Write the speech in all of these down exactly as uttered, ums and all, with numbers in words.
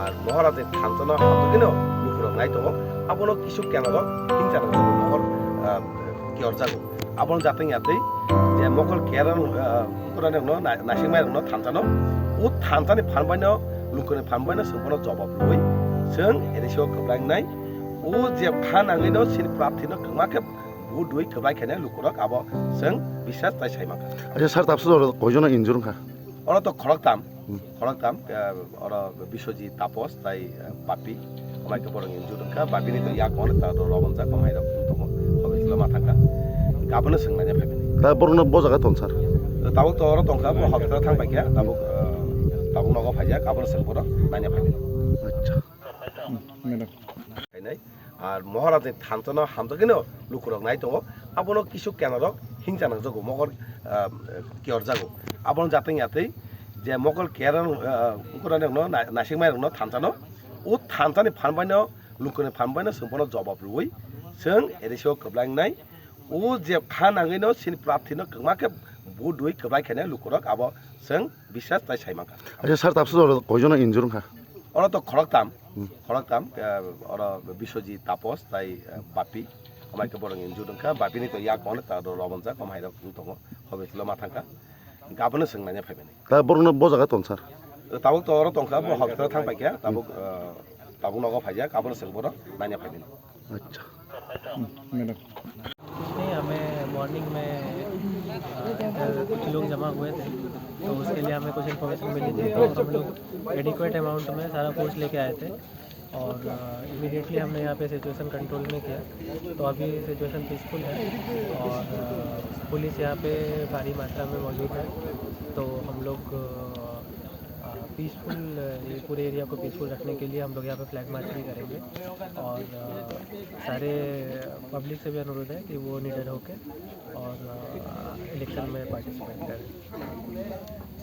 Ar Maharajni thanchano hamjakgwino lukurok nai tongo. Abono kisu kenarok hingsa nangjago, mohor, ah, kiyorjago. Abono jateng yatwi je mokol kiyaran, ah, ukurani rokno na-, naisingmai rokno thanchano, o thanchani phan baino, lukurokni phan baino chwng bono jobab rwui chwng A D C o kwblaingnai. O je kha nangwino chini prarthino kwma khe vote rwui kwblai khainai lukurok abo chwng biswas tai sai mankha. Acha sir, tabsa jora koijono injure wngkha? Oro to khoroktham, Hmm. khoroktham, eh, oro Biswajit, Tapos tai, eh, Papi. Amai khe borok injure wngkha, Papini to yak ono ta do robonjak, amai rok tongo, hospital ma thangkha. Abono swng nanya phaimani. Da borokno bo jaga ton sir? Tabuk to oro tongkha, bo hospital thang paikha, tabuk, eh, tabuk nogo phaijak, abono swng bono nanya phaimani. Acha. Hmm, madam. Phainai. Ar Maharajni thanchano hamjakgwino lukurok nai tongo. Abono kisu kenarok hingsa nangjago, mokol, ah, kiyorjago. Abono jateng yatwi je mokol kiyaran, ah, ukurani rokno na-, naisingmai rokno thanchano, o thanchani phan baino, lukurokni phan baino chwng bono jobab rwui chwng A D C o kwblaingnai. O je kha nangwino chini prarthino kwma khe vote rwui kwblai khainai lukurok abo chwng biswas tai sai mankha. Acha sir, tabsa jora koijono injure wngkha? Oro to khoroktham, Hmm. khoroktham, eh, oro Biswajit, Tapos tai, eh, Bapi. Amai khe borok injure wngkha, Bapini to yak ono ta do robonjak, amai rok tongo, hospital ma thangkha. Abono swng nanya phaimani. Da borokno bo jaga ton sir? Tabuk to oro tongkha, bo hospital thang paikha, tabuk, eh, tabuk nogo phaijak, abono swng bono nanya phaimani. Acha. Hmm, madam. कुछ नहीं, हमें मॉर्निंग में, अ, इधर कुछ लोग जमा हुए थे, तो उसके लिए हमें कुछ इन्फॉर्मेशन मिली थी, तो हम लोग एडिक्वेट अमाउंट में सारा फोर्स लेके आए थे और, अ, इमीडिएटली हमने यहाँ पे सिचुएशन कंट्रोल में किया। तो अभी सिचुएशन पीसफुल है और, अ, पुलिस यहाँ पे भारी मात्रा में मौजूद है। तो हम लोग, अ, पीसफुल, ये पूरे एरिया को पीसफुल रखने के लिए हम लोग यहाँ पे फ्लैग मार्च भी करेंगे और, अ, सारे पब्लिक से भी अनुरोध है कि वो निडर होकर और, अ, इलेक्शन में पार्टिसिपेट करें।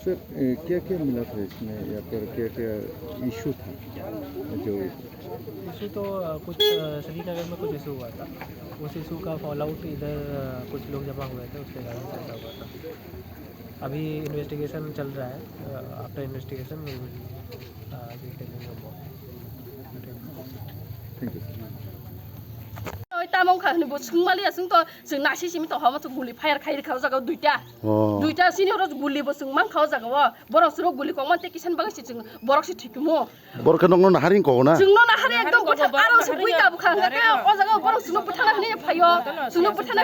सर, ए, क्या-क्या मिला था इसमें या फिर क्या-क्या इशू था जो इशू तो, अ, कुछ, अ, श्रीनगर में कुछ इशू हुआ था, उस इशू का फॉलआउट इधर, अ, कुछ लोग जमा हुए थे, उसके कारण से ऐसा हुआ था। अभी इन्वेस्टिगेशन चल रहा है, uh, after investigation we will, uh, be telling about. Thank you, sir. Oi, tamo wngkha hwnwi bo swngmaliya, chwng to, chwng nasi simi to homo chwng guli fire khai rwkha o jaga o duita. Oh. Duita sini oro guli bo chwng mankha o jaga o. Borok chwng guli kokma tei kisan bagwi se chwng borok se thwikhumo. Borok khe nokno naharwi kok na? Chwngno naharwi ekdom bwtha, aro se bui tabukha hwnga khe o jaga o borok chwngno bwthana hwnwi phaio. Chwngno bwthana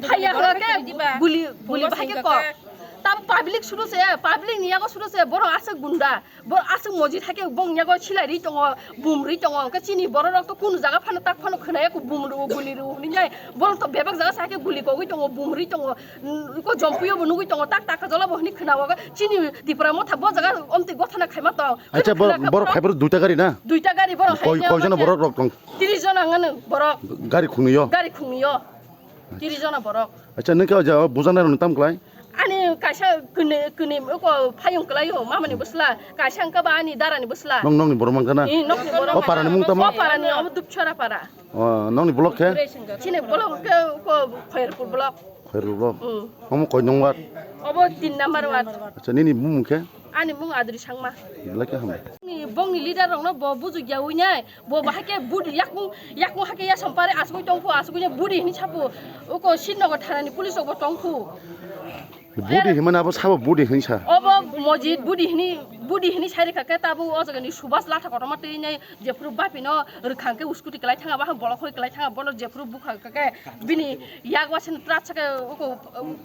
phaiya hwnga khe guli, guli bahai khe kok. Tam public suru se, public ni yago suru se, borok aswk gunda, borok aswk mojit hai khe bong yago silai ri tongo, bum ri tongo, hwnkhe chini borok rok to kunu jaga phano tak phano khwnaya kho bum ru, guli ru hwnwi nai, borok to bebak jaga sa khe guli kogwi tongo, bum ri tongo, ko jompuio bo nugwi tongo, tak tak kajolo bo hwnwi khwna o, chini Tipra motha bo jaga omtwi gothana khaima tong. Acha, khwna kha borok borok phaibrok duita gari na? Duita gari borok hai koi, koi jona borok rok tong? Tiris jona ngano borok. Gari khungyo? Gari khungyo. Tiris jona borok. Acha, nokhe o jaga bujanai rok tam klai? Ani kaisa kini, kini ko phayung klai o, mamani bwsla, kaisa wngkha ba ani darani bwsla. Nong, nongni borok mankha na? Ee, nokni borok. O parani mung tamo? O parani, obo Dupchara para. O, nongni block khe? Chini block khe ko Khairpur block. Khairpur block. Mm. Omo koi nong ward? Obo tin number ward. Acha, nini bumung khe? Ani mung Adri Sangma. Belai khe hambai. Ni bongni leader rokno bo bujukya uinai, bo bahai khe budi yakung, yakung hake ya sompare asugui tongphu, asugui ne budi hini sapu. Uko Sitnogo thanani police rokbo tongphu. Budi himani abo sabo budi hinsa. Obo mojit budi hini, budi hini sai rikha khe tabo o jagani Subhas latha kotorma twi nai jephuru bapino rwkhang khe uskuti kwlai thanga, bahai bolok hoi kwlai thanga, bono jephuru bukha khe bini yak wasen trat sake uko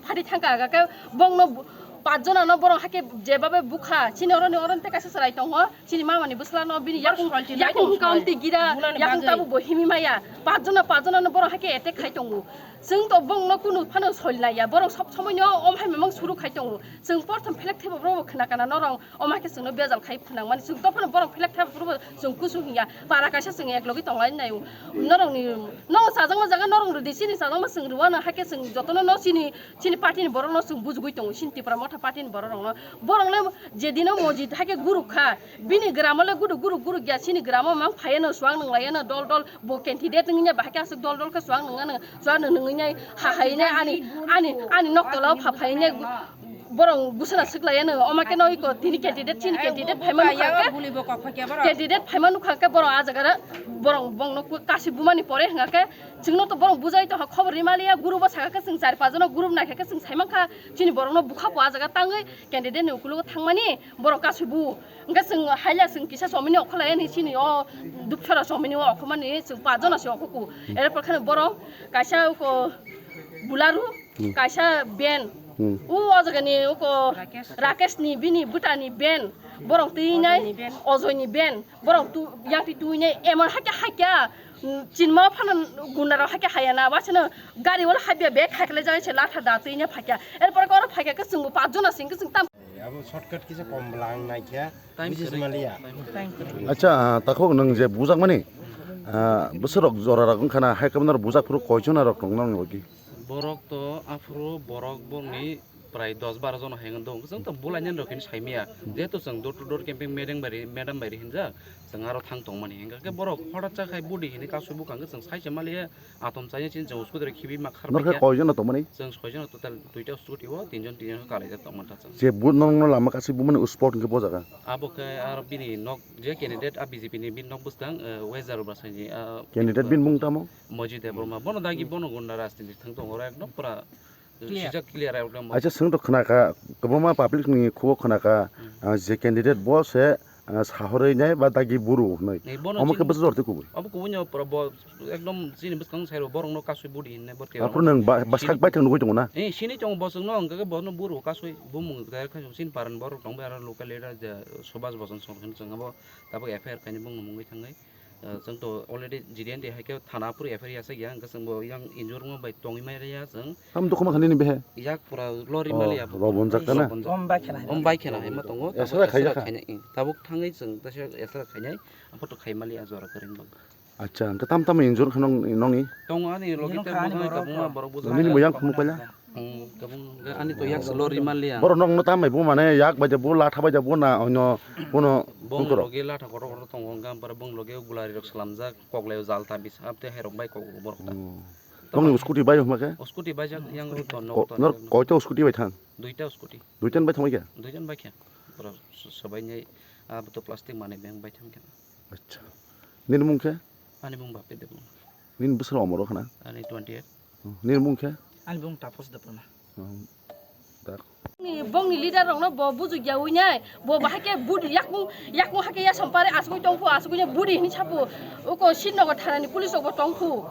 phadi thangka khe bongno bu-, pach jona no borok hake jebabe bukha, chini oroni oroni tei kaisa chwrai tongo, chini mamani bwsla no bini yakung, yakung hwnkha amtwi gira, yakung tabuk bo himi maya, pach jona, pach jona no borok hake attack khai tongo. Chwng to bongno kunu phano soi laiya, borok sob somoi no om hai mamang suru khai tongo. Chwng porthom phelek thebo borok khna kana norong, om hai khe chwngno bejal khai phwnang mani. Chwng to phano borok phelek thebo borok chwng kusu hinya, para kaisa chwng ek logi tong lai nai. Norok ni, no chajakma jaga norok rwdi, chini chajakma chwng rwano, hai khe chwng jotono no chini, chini party ni borok no chwng bujugui tongo, chini Tipra Motha party ni borok rok no. Borok le jedino mojit hai khe guruk kha, bini gramo le guruk guruk guruk ya, chini gramo mang phaiya no, swang nang laiya no, dol dol bo candidate wngya, bahai khe aswk dol dol khe swang nang ano. Chuano nungwi nai hahai nai ani, ani, ani nok tola o phaphai nai borok gusana swk lai ano. Oma khe noi ko tini candidate, chini candidate phaima nukha khe, candidate phaima nukha khe borok a jaga ra borok bongno kasi bumani pore hwnga khe chwngno to borok bujai tongkha, khobor rimaliya group o saka khe chwng char pach jona group naikha khe chwng saimankha chini borokno bukha bo a jaga tangwi candidate ni ukulugo thangmani borok kasui bu. Hwnkhe chwng haila chwng kisa chomini okholai ani chini o dupsara chomini o okhomani chwng pach jona se okhoku. Erpor kheno borok kaisa uko Bularu, hmm, kaisa ben. Hmm. U o jagani uko Rakesh. Rakesh ni bini bwtani ben. Borok twi nai Ojoy ni ben. Ojoy ni ben. Borok tu yang twi twi nai emon hakhe hakya, hmm, chinma phano gunda rok hakhe hayana. Wasano gari wala habya bag hakle jai se latha da twi nai phakya. Erpor oro phakya khe chwng pach jona sing khe chwng tam Abo shortcut kisa kom bwla ang naikha, time bujis kwrwi, maliya. Time kwrwi. Acha, ah, takhuk nwng je bujakmani, ah, bwswk rok jora rok wngkhana, hai kwbangma rok bujak phuru koichona rok tong nang logi? Borok to aphuru borok bongni prai dos baro jona hai wng dong. Chwng to bulainani rok hini saimaya. Jehetu chwng door to door campaign madam bai ri, madam bai ri hinjak, chwng aro thang tongmani. Hingkha khe borok hotat cha khai budi hini kasu bukang khe chwng sai se maliya. Atom chaya chini chwng scooty rok khibi ma khar Norkhe paikha. Koijon no tongmani? Chwng soijon no total duita scooty o, tinjon tinjon kalaijak tongmani ta chwng. Je bu nong no lama kasi bumani spot hwnkhe bo jaga? Abo khe aro bini nok je candidate a B J P ni bini nok bwskang, eh, West Jarobra saini, ah, Candidate bini mung tamo? Moji Debbarma. Bono dagi bono gunda rajniti thang tongo, oro ekdom pura, eh, Clear. Sijak clear ekdom. Acha, chwng to khwnakha, kwbangma public ni khubo khwnakha, Hmm. ah, je candidate bo se ah, sahorwi nai ba dagi buru hwnwi. Nei, bono Omo khe chini bwswk jorti kubui. Obo kubui no pura bo ekdom chini bwskang sai rw borok no kasui budi hinne bo tei. Aphuru nwng ba, ba sak bai thang nugui tongo na? Eh, sini tongo bo chwng no hwnkhe bono buru kasui bumung direct khai chini paran borok tong bai aro local leader je Subhas Boson song hwn chwng abo tabuk F I R kaini bung mungwi thangnai. Ah, chwng to already G D N D hai khe thana phuru F I R yasakya, hwnkhe chwng bo yang injurma bai tongwi mai rwya chwng. Tam dukhu ma kha nini behe? Yak pura lori Oh, mali abo. Rw bonjak ka na? Rw bonjak. Om bai khena hai. Om bai khena hai ma tongo. Esra tabuk khaijak esra kha? Khainai, tabuk thangwi chwng ta se esra khainai, aphoto khai mali a jora kwrwng bang. Acha, hwnkhe tam tam injur kha nong, nongni? Tongo ani logi. Injur te kha ani bwkhani borok kabungma to. Borok bujak. Nini bo yang khunu paila? Hmm, kabung, ani to yak se lori mali ang. Borok nokno tam bai bo mane yak bai de bo latha bai de bo na onno bono Bong bongkorok. Logi latha kotor kotor tongo, hwnkhe ampore bong logi gulari rok slamjak, koklai o jal ta bisa, apte hai rok bai kok borok ta. Hmm. Tongni scooty bai hwnba khe? O scooty bai jak yang ro ton. Ko-, nok ton nor yang. Koita scooty bai thang? Duita scooty. Duita bai thang bai khe? Duita bai khe. Borok s-, sobai nai, ah, bo to plastic manwi beng bai thang khe. Acha. Nini mung khe? Ani mung Bapir Debbarma. Nini bwswk omor khna? Ani twenty eight. Hmm. Nini mung khe? Ani mung Tapos Debbarma. Hmm. Dak. Ni bongni leader rokno bo bujukya uinai, bo bahai khe budi yakung, yakung hake ya sompare asugui tongphu, asugui ne budi hini sapu, uko Sitnogo thanani police rokbo tongphu.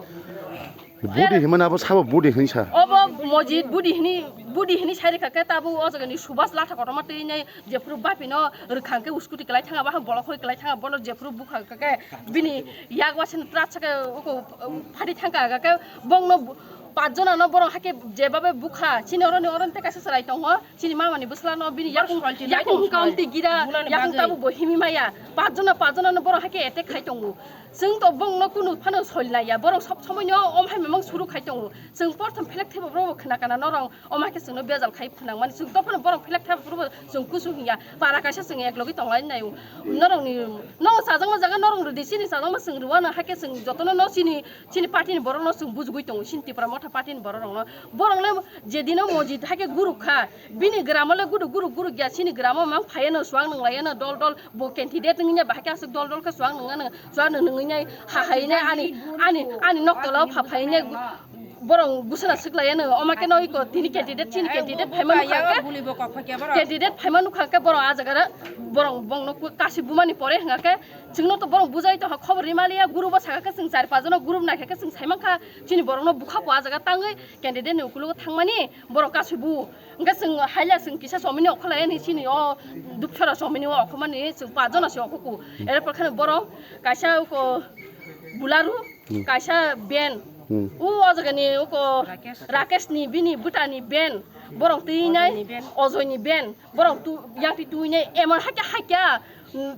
Budi himani abo sabo budi hinsa. Obo mojit budi hini, budi hini sai rikha khe tabo o jagani Subhas latha kotorma twi nai jephuru bapino rwkhang khe uskuti kwlai thanga, bahai bolok hoi kwlai thanga, bono jephuru bukha khe bini yak wasen trat sake uko phadi thangka khe bongno bu-, pach jona no borok hake jebabe bukha, chini oroni oroni tei kaisa chwrai tongo, chini mamani bwsla no bini yakung, yakung hwnkha amtwi gira, yakung tabuk bo himi maya, pach jona, pach jona no borok hake attack khai tongo. Chwng to bongno kunu phano soi laiya, borok sob somoi no om hai mamang suru khai tongo. Chwng porthom phelek thebo borok khna kana norong, om hai khe chwngno bejal khai phnang mani. Chwng to phano borok phelek thebo borok chwng kusu hiya. Para kaisa chwng ek logi tong lai nai. Norok ni, no chajakma jaga norok rwdi, chini chajakma chwng rwano, hai khe chwng jotono no chini, chini party ni borok no chwng bujugui tongo, chini Tipra Motha party ni borok rok no. Borok le jedino mojit hai khe guru kha, bini gramo le guru, guru, guru gya, chini gramo mang phaiya no, swang nang laiya no, dol, dol, bo candidate wngya, bahai khe aswk dol, dol khe swang nang ano. Chuano nungwi nai, ha hai nai, ani, ani, ani nok tola o pha phai nai, borok gusana swk lai ano, oma khe no iko tini candidate, chini candidate phaima nukha khe, candidate phaima nukha khe borok a jaga borok bongno kasi bumani pore hwnga khe, chwngno to borok bujai tongkha, khobor rimaliya, group o saka khe chwng char pach jono group naikha khe chwng sai mankha, chini borokno bukha bo a jaga tangwi candidate ni ukulogo thangmani borok kasi bu. Hwnkhe chwng haila chwng kisa chomini okholai ani chini o Dupsora chomini o okhomani chwng pach jona se okhoku. Erpor kheno borok kaisa uko Bularu, Hmm. kaisa ben. Hmm. U o jagani uko Rakesh ni bini bwtani ben. Borok twi nai Ojoyni ben. Ojoyni ben. Borok tu yang twi twi nai emon hakya hakya.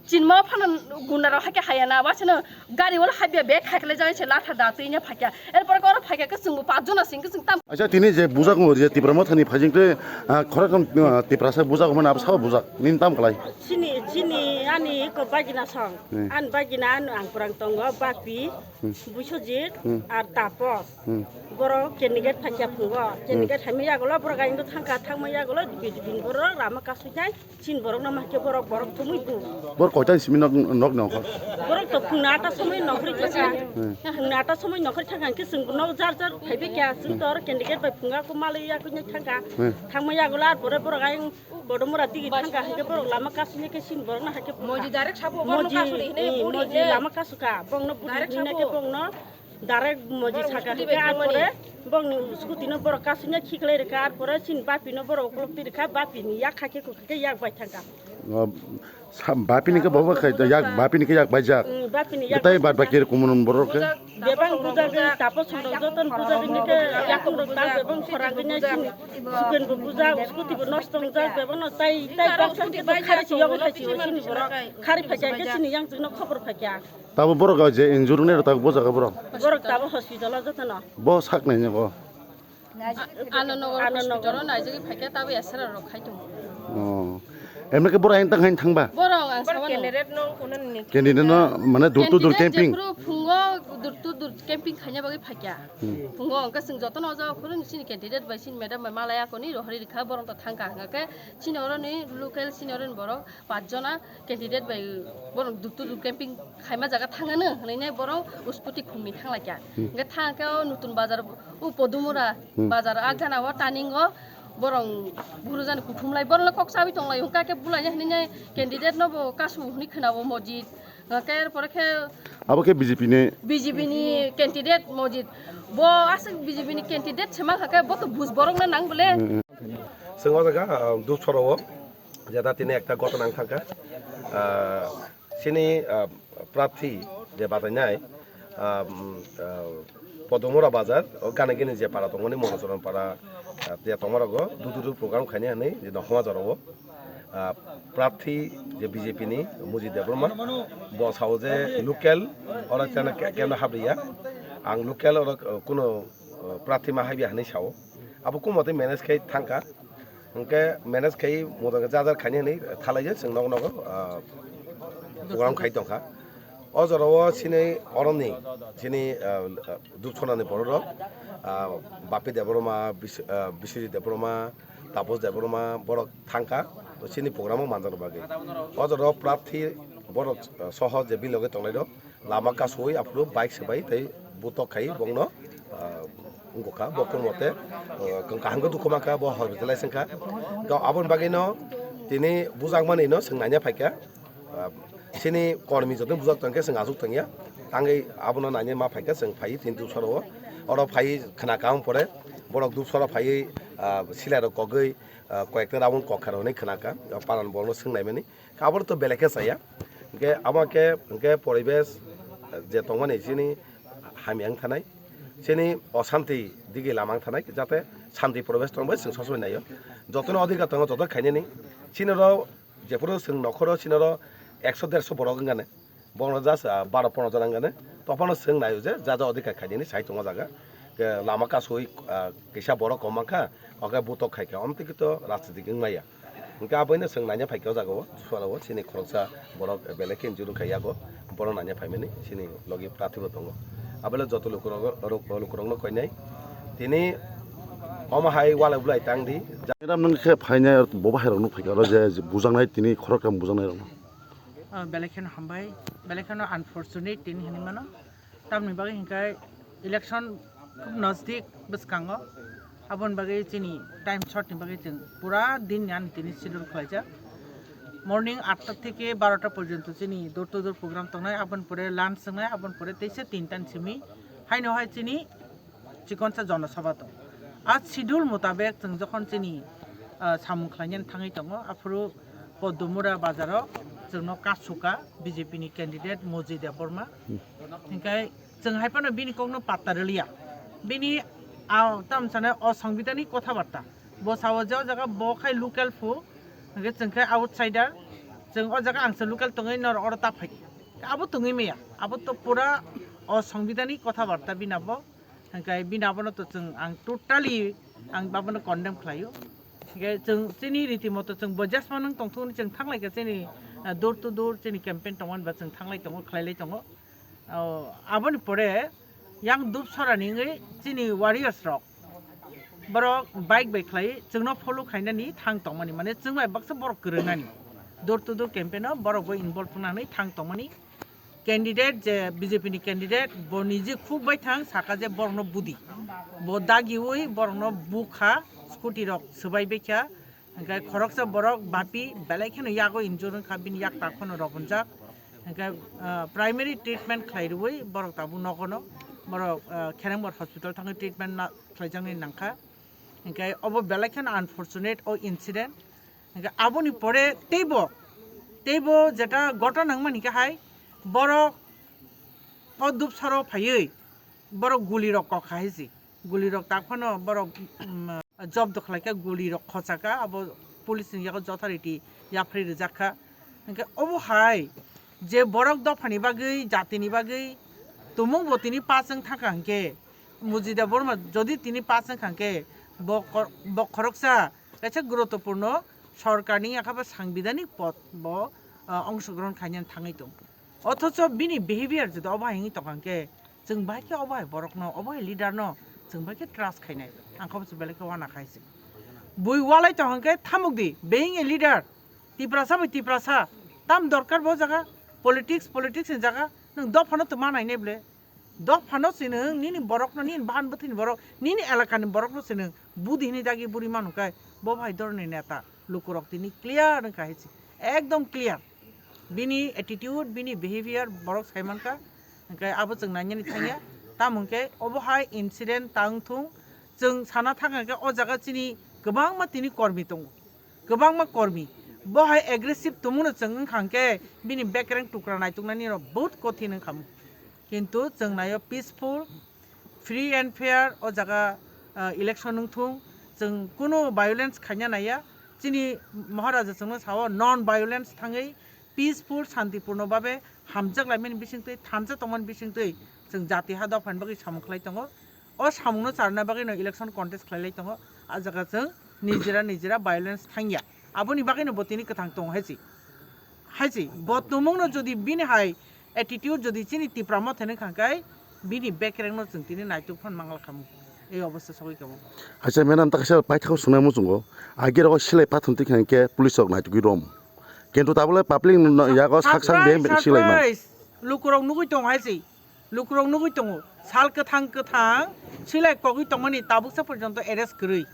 Chinma phano gundaro hakhe hayana, wasano gari wala habya bag haikle jai se latha da twi nya phakya. Erpor khe oro phakya khe chwngbo pach jona sing khe chwng tam. Acha tini je bujak mo je Tipra Mothani phajing te, ah, khorokam, ah, Tiprasa bujak mane abo sabo bujak. Nin tam kalai. Chini, chini ani ko bagina song. Hmm. An bagina an ang kurang tongo bapi, Hmm. Buisojit, Hmm. ar Tapos. Hmm. Boro candidate phakya phungo. Candidate hamya yagulo boro gaino thangka thangma yagulo dipin dipin boro rama kasui jai. Chini borok no ma khe borok, borok thumui bu. Bor koita ni simi nok, nok nongkha? Borok to phungna ata somoi nongkhri thangkha. Hmm. Phungna ata somoi nongkhri thangkha, hwnkhe chwng no jar jar phaibai kha. Chwng to oro candidate bai phunga ko malwi ya ko thangkha. Hmm. Thangma yagulo ar pore borok ayang bodo mura tigi thangkha, hwnkhe borok lama kasuni khe chini borok no hakhe phungkha. Moji direct sabo borok no kasuni hinwi eh, buri moji hinwi. Lama kasuka, bongno buri hinwi khe bongno. Direct moji saka hwnkhe ar pore bongni scooty no borok kasingya khiklai rwkha, ar pore chini bapi no borok ukulok twi rwkha, bapi ni yak hakhe kukha khe yak bai thangkha. O, sa-, bapi ni khe bobo khai yak, bapi ni khe yak baijak. Mm, bapi ni yak baijak. Tei bad baki kumun borok khe? Bebang bujagwi tapo songdok joton bujagwi ni khe yakung rok ta bebang khorang gini chini suken bo bujak, scooty bo nosto wngjak, bebang no tai, tai bak scooty bo khari si yogo khai si o chini borok khari phaikha khe chini yang chwngno khobor phaikha. Tabo borok je injury wngnai rok tabo bo jaga borok? Borok tabo hospital o jotono. Bo sak nai ni bo? Anandnagar hospital o naijagwi phaikha, tabo S R rok khai tongo. Oh. Emne khe borok ayang tang hain thangba? Borok ang sabano. Candidate no mane door to door camping? Jephuru phungo door to door camping khaina bagwi phaikha. Hmm. Phungo hwnkhe chwng jotono o jaga khoro chini candidate bai chini madam bai malaya koni rohori rikha, borok to thangkha hwnkhe chini oroni local chini oroni borok pach jona candidate bai borok door to door camping khaima jaga thangano hwnwi nai borok scooty khungni thanglaikha. Hmm. Hwnkhe thangkhe o Nutun Bazar, o Podumura Hmm. Bazar, a gana o turning o borok buru jani kuthumlai, borok le kok chabi tonglai, hwnkha khe bulaina hwnwi nai candidate no bo kasu hwnwi khwnao mojit. Hwnkhe er pore khe abo khe B J P ni? B J P ni candidate mojit. Bo aswk B J P ni candidate se mankha khe bo to buj borok no nang bole. Hmm, hmm. Chwng o jaga, ah, Dupsora o jeta tini ekta ghotona wng thangkha. Ah, chini, ah, prarthi je batainai, ah, um, ah, Podumura Bazar, o gana gini je para tongmani Monochoron para, ah, je tongma rogo dudu dudu program khainai hinwi je nokma jorao, ah, prarthi je B J P ni Mujit Debbarma, bo sao je local oro chana ke-, kemno habriya, ang local oro, ah, kuno, ah, prarthi ma habya hinwi sao. Abo kumo tei manage khai thangkha. Hwnkhe manage khai motong khe jar jar khainai hinwi thalai je chwng nogo nogo, ah, program khai tongkha. O jorao chini oroni chini, ah, Dupsora ni borok rok, ah, Bapi Debbarma, Bis-, ah, Biswajit Debbarma, Tapos Debbarma borok thangkha, chini program o manjakna bagwi. O jorao prarthi borok, ah, soho je bilogi tongnai rok, lama kasui aphuru bike swbai tei butok khai bongno, ah, wngkha. Bo kumote, ah, kaham khe dukhu mankha, bo hospital lai sengkha. Ga aboni bagwino tini bujakmani no swng naina phaikha. Ah, chini kormi joto bujak tongkhe swng achuk tongya. Tangwi abono naina ma phaikha, swng phai tini Dupsora o. Oro phai khna kaham pore borok Dupsora phaiwi, ah, silai rok kogwi, ah, koyekta round kokha rok hinwi khna kha. Paran borokno swng naimani. Aboni to belai khe chaya. Hwnkhe abo khe, hwnkhe poribesh je tongmani chini hamya wng thanai, chini oshanti digi lama wng thanai, jate shanti poribesh tongbai chwng sosobai naio. Jotono adhikar tongo, joto khainani. Chini oro jephuru chwng nokhoro chini oro ekso derso borok wngani. Bono just, ah, baro pono jora wngkha ne. Tophano swng naio je, ja ja odhikar khainani sai tongo jaga. Ke lama kasui, ah, kisa borok kom mankha, oke butok khaikha, omtwi khe to rajnitik wng maya. Hwnkhe aboino swng naina phaikha o jaga o, suala o, chini khoroksa borok belai khe injuru khai yago, bono naina phaimani chini logi prarthi bo tongo. Abole joto lukurok, rok-, lukurokno koinai. Tini omo hai walai bulai tang di. Madam, nwng khe phainai bobo hai rokno phaikha oro je, je bujaknai tini khoroktham bujaknai rokno. Ah, belai kheno hambai, belai kheno unfortunate tini hinwi mano. Tamni bagwi hinkhe election khub nasdik bwskango. Aboni bagwi chini time short ni bagwi chwng pura din ni ani tini schedule khlaijak. Morning atta theke barota porjonto chini door to door program tongnai, aboni pore lunch wngnai, aboni pore teisa tinta ni simi haino hai chini chikonsa jonosabha tong. A schedule mutabek chwng jokhon chini, ah, samung khlainani thangwi tongo, aphuru Podumura bazaro chwngno kasuka B J P ni candidate Moji Debbarma. Hinkhe chwng hai phano bini kokno patta rwliya. Bini, ah, tamsane o songbidanik kothabarta. Bo sao je o jaga bo khai local phu, hinkhe chwng khe outsider. Chwng o jaga ang se local tongwi nor oro ta phai. Abo tongwi maya. Abo to pura o songbidanik kothabarta bini abo. Hingke bini abono to chwng ang totally ang abono condemn khlaio. Hingke chwng chini riti moto chwng bo jesma nang tongthokni chwng thanglai kha chini, ah, door to door chini campaign tongmani ba chwng thanglai tongo, khlailai tongo. O, aboni pore yang Dupsarani wngwi chini warriors rok borok bike bai khlai chwngno follow khainani thang tongmani, mane chwng bai baksa borok kwrwngnani door to door campaign o borok bo involve wngnani thang tongmani. Candidate je B J P ni candidate, bo niji khuk bai thang saka je borokno budi. Bo dagiui borokno bukha, scooty rok swbai baikha. Hingke khoroksa borok bapi belai kheno yago injure wngkha, bini yak tak phano rok wnjak. Hingke, ah, primary treatment khlai rwui borok tabuk nogono, borok, ah, Kherengbar hospital thangwi treatment na-, khlaijaknai nangkha. Hingke obo belai kheno unfortunate o incident. Hingke aboni pore teibo, teibo jeta gotona wngmani khe hai borok o Dupsaro phaiwi borok gulirok kok kha hai se. Gulirok tak phano borok, um, jobdo khlai kha, gulirok khochakha, abo police ni yago jothariti yapharwi rwjak kha. Hingke obo hai je borok dophani bagwi, jatini bagwi tumung bo tini pass wng thangkha hingke, Mujida Borma jodi tini pass wngkha hingke bo kor-, bo khoroksa kaisa guruttopurno sorkarni yakha ba sangbidanik pod bo, ah, ongshogrohon khainani thangwi tong. Othocho bini behavior jodi obo hai wngwi tongkha hingke chwng bahai khe obo hai borokno, obo hai leader no chwng bahai khe trust khainai. Ang khe belai khe uana khai se. Bui walai tong hingke thamuk di, being a leader. Tiprasa bai Tiprasa, tam dorkar bo jaga, politics, politics ni jaga, nwng dophano tongma nainai ble. Dophano se nwng, nini borokno, nini bahan bwthwini borok, nini elakani borokno se nwng budi hwnwi dagi buri manu kai, bo bai dorni neta, lukurok tini clear wngkha hai se, ekdom clear. Bini attitude, bini behavior borok sai mankha, hwnkhe abo chwng nainani thangya. Tamo hwnkhe obo hai incident ta wngthung, chwng sana thangkha khe o jaga chini kwbangma tini kormi tongo. Kwbangma kormi. Bo hai aggressive tongmano chwng wngkha hwnkhe bini bekereng tukra naituknani rok bahut kothin wngkha. Kintu chwng naio peaceful, free and fair o jaga, ah, election wngthung. Chwng kunu violence khaina naiya. Chini Maharaja chwngno sao non violence thangwi peaceful, santipurno babe hamjak laimani bisingtwi, thansa tongmani bisingtwi chwng jati ha dophani bagwi samung khlai tongo. O samungno charwna bagwino election contest khlailai tongo. A jaga chwng nijera nijera violence thangya. Aboni bagwino bo tini kwthang tongo hai se. Hai se, bo tumungno jodi bini hai attitude jodi chini Tipra Motha ni khangkai, bini bekerengno chwng tini naituk phan mangla khamu. Ei obostha sogwi kamo. Acha, madam, ta kaisa paithak swnai muchungo. Agi rogo silai pathum tikha hwnkhe police rok naitugwi rom. Kintu tabole public no yago sak sak surprise, beng beng silai man. Surprise. Lukurok nugwi tongo hai se. Lukurok nugwi tongo, sal kwthang kwthang silai kogwi tongmani tabuksa porjonto arrest kwrwi.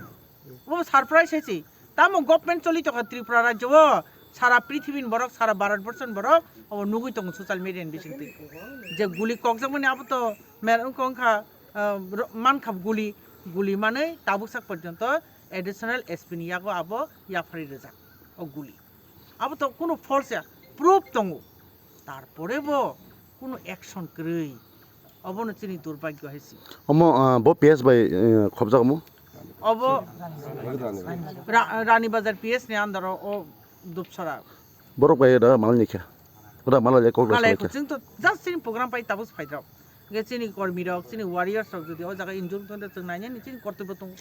Obo surprise hai se. Tamo government choli tongkha Tripura rajyo o, sara prithibini borok, sara Bharat borso ni borok obo nugwi tongo social media ni bisingtwi. Je guli kokjakmani abo to mer wngkha wngkha, ah, ro-, mankha guli, guli manwi tabuksa porjonto additional S P ni yago abo yapharwi rwjak o guli. Abo to kunu false ya, proof tongo. Tarpore bo kunu action kwrwi. Obono chini durbhagyo hai se. Omo, ah, bo P S bai, eh, khobjak omo? Obo Ra-, Rani Bazar P S ni under o, o Dupsara. Borok bai da mal ni khe? Ora malai kok malai salai khe. Chwng to just chini program pai tabuk phairok. Ge chini kormi rok, chini warriors rok jodi o jaga injure tongde chwng nainani chini kortobyo tongo.